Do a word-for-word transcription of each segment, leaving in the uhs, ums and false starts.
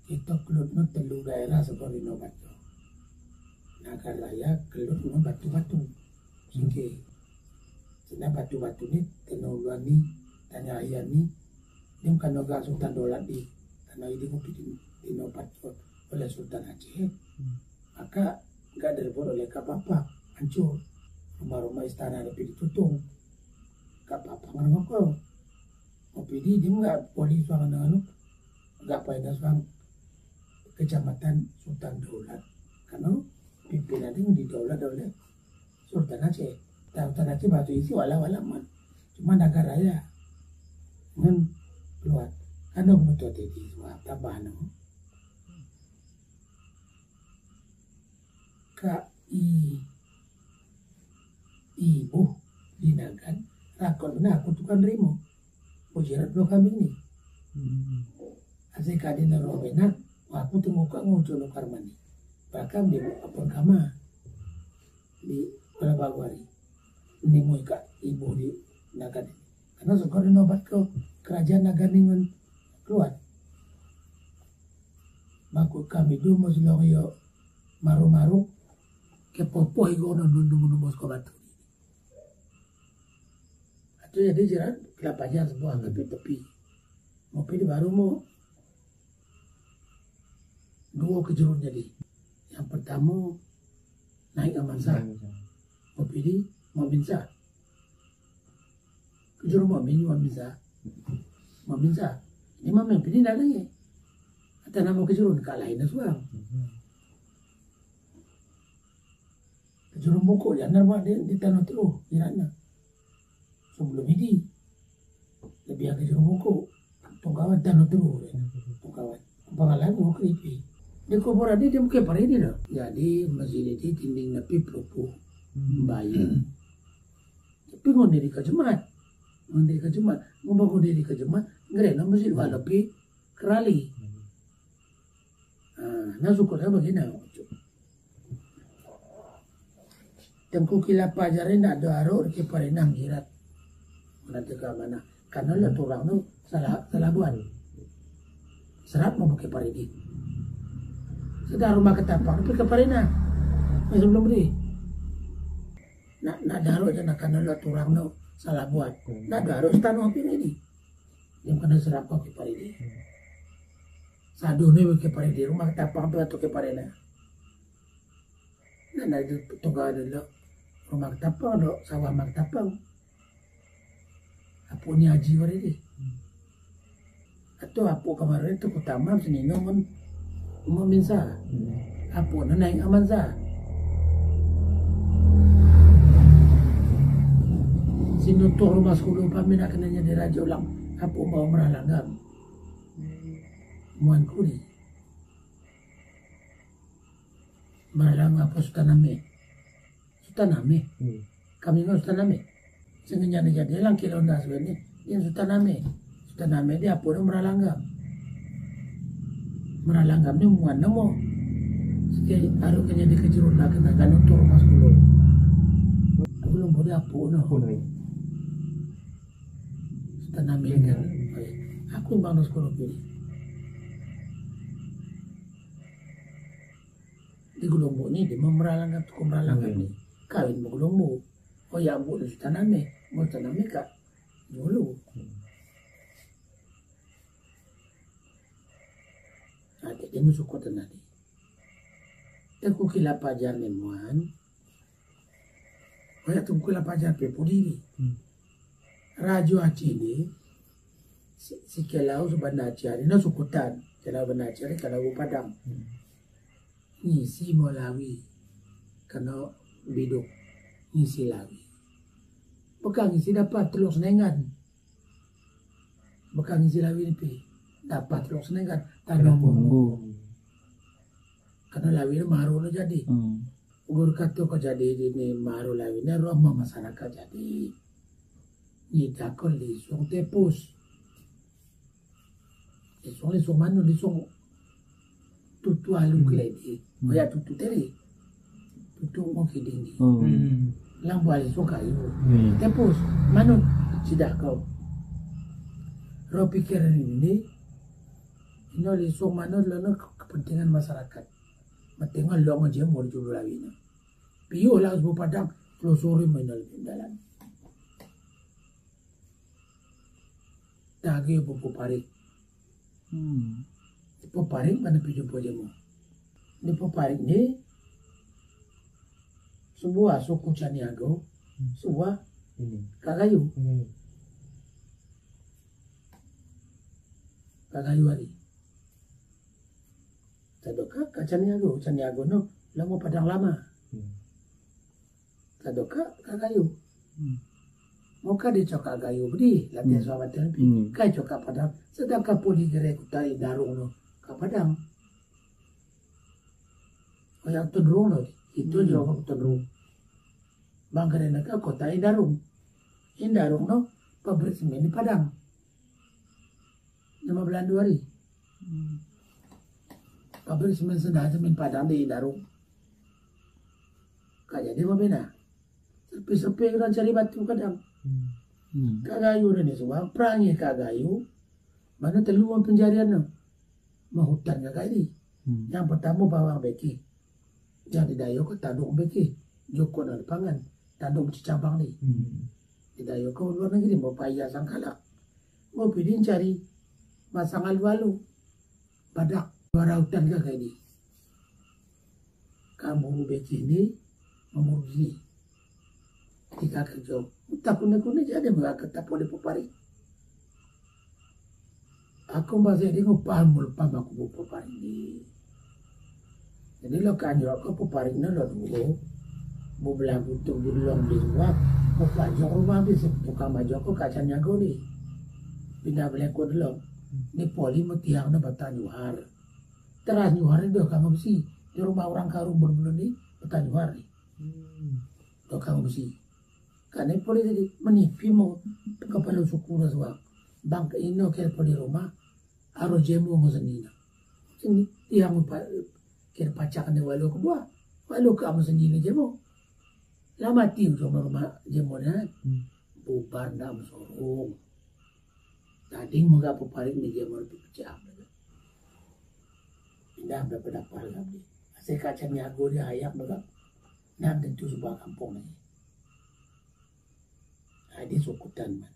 Itôb Keulôt nyoe teulhôk daerah sigoe di nobat nyoe. Nagan Raya, Keulôt ngon Batu-Batu. Singke. Sinan Batu-Batu ni tanoh luwa ni, tanoh ayam ni, nyoe kan noga Sultan Daulat di tanoh idéh ngopi di, di nobat nyoe oleh Sultan Aceh. Maka gak direbut oleh Kak Papang, hancur. Rumah-rumah istana leupie ditutong. Kak Papang ngon Mupidi, di meuga poli suang ngon anu, gak pai na suang Kecamatan Sultan Daulat. Karena pimpinan itu didaulat oleh Sultan Aceh. Dan Sultan Aceh batu isi wala-wala man. Cuma Nagan Raya ngon Keulôt. Kan dong beutôi tadi suah tambah nama. Ka i, i boh di Nagan, rakot beuna aku tukang rimong. Ujirat dua kambing ni. Hmm. Asai ka di naro bena, aku teungoh ka ngucok nukar mani. Bahkan di apa kama di Kelapa Kuari. Ni mui ka i boh di Nagan. Karena syukur di nobat ke kerajaan Nagan ni ngon Keulôt. Bakot kami dum meusilong yo maru-maru, kepoh-poh igo non dum dum bos ko batu. Atau jadi jiran kelapa jan sebuah tepi-tepi. Ngopi di baru mo dua kejerun jadi. Yang pertama naik amansa. Ngopi di mau binsa. Keujurun mumin, mumin sa. Mumin sa. Imam yang pidin dah lagi. Kata nama keujurun, ka lain dah suang. Keujurun bukuk, jangan buat di, di tanoh terus, di sana. Sebelum ini, lebih keujurun bukuk. Tungkawan tanoh terus, tungkawan. Pengalaman mau kripi. Di kuburan ini dia mungkin pada ini dah. Jadi, masjid ini dinding napi pelupuk. Baik. Tapi ngon diri ka jeumat. Ngon diri ka jeumat. Ngon bangon diri ka jeumat, ngerem lam masjid walaupun keurali. Ha, na syukur dah bagi na. Teungku Kilapa jari nak doa rot ke parinah girat. Mana teuka mana. Karena lé turang tu salah, salah buat. Serap mau pakai paridi. Sedang rumah ketapang tapi ke parinah. Sebelum beri. Nak, nak darok je nak kena lok turang tu salah buat. Nak darok tanoh api ni. Yang kena serap kau ke paridi. Sadu ni ke paridi. Rumah ketapang tu atau ke parina. Nak, nak itu tunggal dulu. Rumah ketapang tu, sawah rumah ketapang. Apo ni haji paridi. Atau apo kemarin tu kutama sini nyoman. Meminsa. Apo na naik amansa. Sinutoh rumah sepuluh pamina kena jadi raja ulang. Apo mau merah langgam. Muan kuri. Merah langgam apo Sultan Amir. Sultan Amir. Kami ngon Sultan Amir. Sengaja jadi langkir Honda sebenarnya. Yang Sultan Amir. Sultan Amir dia apo na merah langgam. Merah langgam ni muan nama. Sikit arok kena di kejerut lah kena gantung tu rumah sepuluh. Aku belum boleh apo na. Sultan Amir kan. Aku bang sepuluh pilih. Di Geulumbok ni, di memerah langgam, tukang merah langgam ni. Kawin bak Geulumbok. Oh ya, buet di Sultan Amir. Mau Sultan Amir kat dulu. Nah, jadi musuh kota tadi. Teungku Kilapa jan ni muan. Banyak Teungku Kilapa jan pe pudi ni. Raja Aceh ni, si, si Kelau Banda Aceh ni, na sukutan. Kelau Banda Aceh ni, Kelau Padang. Ngisi Melawi, kena bidok ngisi lawi. Bukan ngisi dapat telok senengan. Bukan ngisi lawi ni pi. Dapat telok senengan. Tanah munggu. Karena lawi ni maru ni jadi. Guru kata kau jadi di ni maru lawi ni roh masyarakat jadi. Ni takut lisung tepus. Lisong-lisong manu, lisong tutu alu keledi. Maya tutu teri. Tutu mau kiding ni. Lam buah lisong kayu. Tepus, manu, sidah kau. Roh pikiran ini, Inoe lisong manot lôn kepentingan masyarakat. Meunteungoh lôn ngon jeuem ureueng julu lawi nyoe. Piôh lah bubu padang, telusuri meunyoe dalam. Tagih bubu parit. Hmm. Bubu parit mana pijeuem pojeuem. Di bubu parit ni, sebuah suku Caniago, hmm, sebuah, hmm, Kak Gayu. Hmm. Kak Gayu hari. Tadoka ka Caniago, Caniago nyoe lama padang lama. Hmm. Tadoka ka Gayu. Hmm. Moka di coka Gayu bedi, latihan, hmm, sahabat teuh. Hmm. Kai coka padang, sedangkan poli gere kuta Indarung nyoe ka padang. Oh, yang tenrung nyoe, itu, hmm, jauh tenrung. Bang gere ka kota Indarung. Indarung nyoe pabrik semen di Padang. Nama Belanda hari. Hmm. Pabrik semen Senda, semen Padang di Indarung. Ka jadi mabena. Sepi-sepi ureueng cari batu kadang. Hmm. Kak Gayu dan Iswang, perangi Kak Gayu, mana telu pencarian tu. Mahutan Kak Gayu. Hmm. Yang pertama bawang beki. Nyang di Dayo ka tanduk beki, jukon na dipangan, tanduk cicabang ni. Hmm. Di Dayo ka luar negeri, mau paya sangkalak. Mau pidin cari, masang alu-alu. Badak, luar hutan ka kayak ni. Kamu beki ni, memurgi. Tika kerja. Utak kune-kune jadi meuga ke tapole pepari. Aku masih di ngupah mulpam aku bu pepari ni. Jadi lo kanjok ke pepari ni lo dulu. Bu belah butuh bu delong di luar. Ngupah jok rumah di tukang majok ke kaca nyago ni. Pindah beleko delong. Ni poli metiang na batang juhar. Teras juhar ni dah kamu besi. Di rumah orang karung belum ni batang juhar ni. Hmm. Dah kamu besi. Kan ni poli tadi menipi mau kepala suku dah suak. Bang ke ino ke poli rumah, arus jemu ngon seni na. Seni tiang pa-, kira pacak ni walau kedua. Walau ke amu seni ni jemu. Lama tiu sama rumah jemu ni, eh. Hmm. Bubar ndak meusurung. Tadi meuga peparit ni jemu lebih pecah. Indah berpendapat lagi. Asyik kaca nyago dia ayak meuga. Nan tentu sebuah kampung ni. Hai di sukutan man.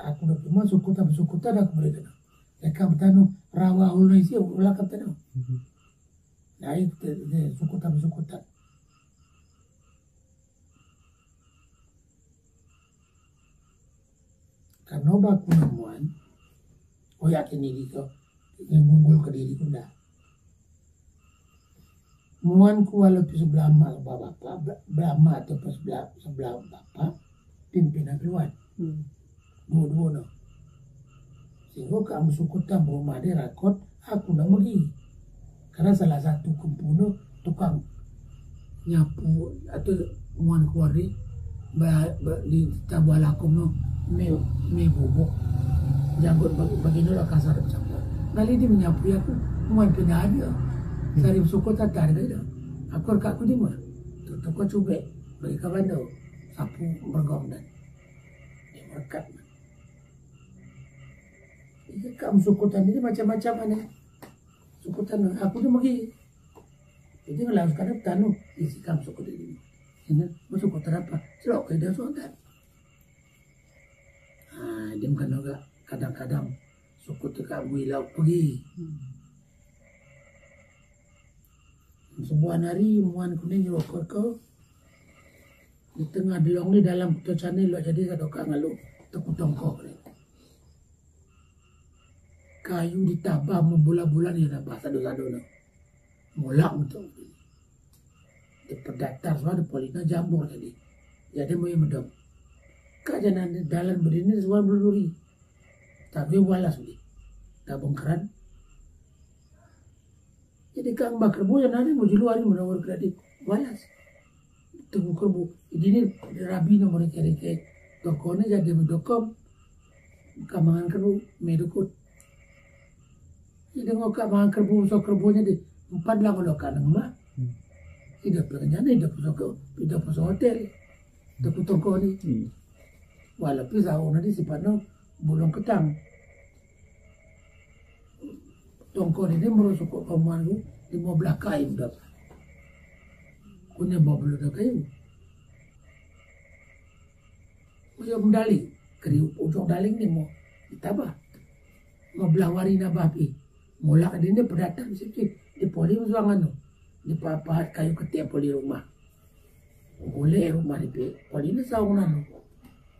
Aku dah cuma sukutan, sukutan aku boleh kena. Mereka bertanu rawa ulun isi ulak kata tu. Mhm. Nah, itu, itu sukutan, sukutan. Karena baku na muan, oh yakin diri kau, yang unggul ke diri kau dah. Muan ku walau pi sebelah mak sebelah bapak, be-, belah mak atau pi sebelah, sebelah bapak, pimpinan keluar. Hmm. Dua-dua no. Sehingga ka meusukutan beurumah di rakot, aku nak meugi. Karena salah satu keumpung tu tukang nyapu atau muan kuari ba, ba, di tabuah lakom tu mé, mé bubuk. Janggut bagi, bagi nyoe lah kasar macam tu. Kali dia menyapu ya aku muan pindah dia. Hmm. Sari bersyukur tak ada dia. Aku rekat aku di mana? Tu, tu kau cubek bagi kawan tu. Sapu bergom dan dia merekat. Jadi ka meusukutan ni macam-macam aneh. Sukutan aku tu meugi. Jadi kalau sekarang tanu isi kam sukutan ini. Ini meusukutan apa? Selok ke dia sukutan. Ha, dia bukan juga kadang-kadang suku tu kat bui laut pergi. Hmm. Sebuah nari muan kuning jawab kau. Di teungoh dilong ni dalam kuto cané lok jadi ka doka ngalok teukutong koh ni. Kayu ditabah meubulan-bulan ya tabah sado-sado na. Mulak beutôi. Di perdatar suara di polina jambor jadi. Jadi mui meudong. Ka jalan dalan berdini suara berduri. Tapi walas ni. Tabung keran. Jadi kang ba keureubu nyang na lé meujuluwa lé meunawar kredit. Walas. Teungku keureubu. Jadi ni rabi nyoe meurikée-rikée. Toko ni jadi meudokom. Ka mangan keureubu, mé dukut. Jadi ngon ka mangan keureubu, soe keureubu jadi empat lah kalau ka nang mah. Hmm. Idop dengan jana, idop soe, idop soe hotel. Toko-toko ni. Hmm. Walaupun sahur nanti sipat no, Bulong keutang. Tongkon ini meureuh sukok kamoe lima belas kain dapat. Keuneuk bawa belum ada kayu. Meuyo meudaling, keu ujong daling ni mau ditabah. Lima belas wari nabah pih. Mulak di ni pendatang sikit. Di poli meusuang anu. Di pahat kayu keutek poli rumah. Gulek rumah di poli ni saung anu.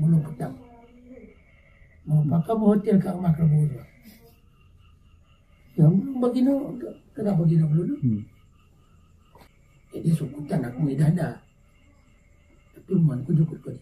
Bulong keutang. Mau pakai hotel kat rumah kerabu tu. Ya, bagina, kenapa bagina belum? Hmm. Jadi sukutan aku idah dah. Tapi man ku jukut kau.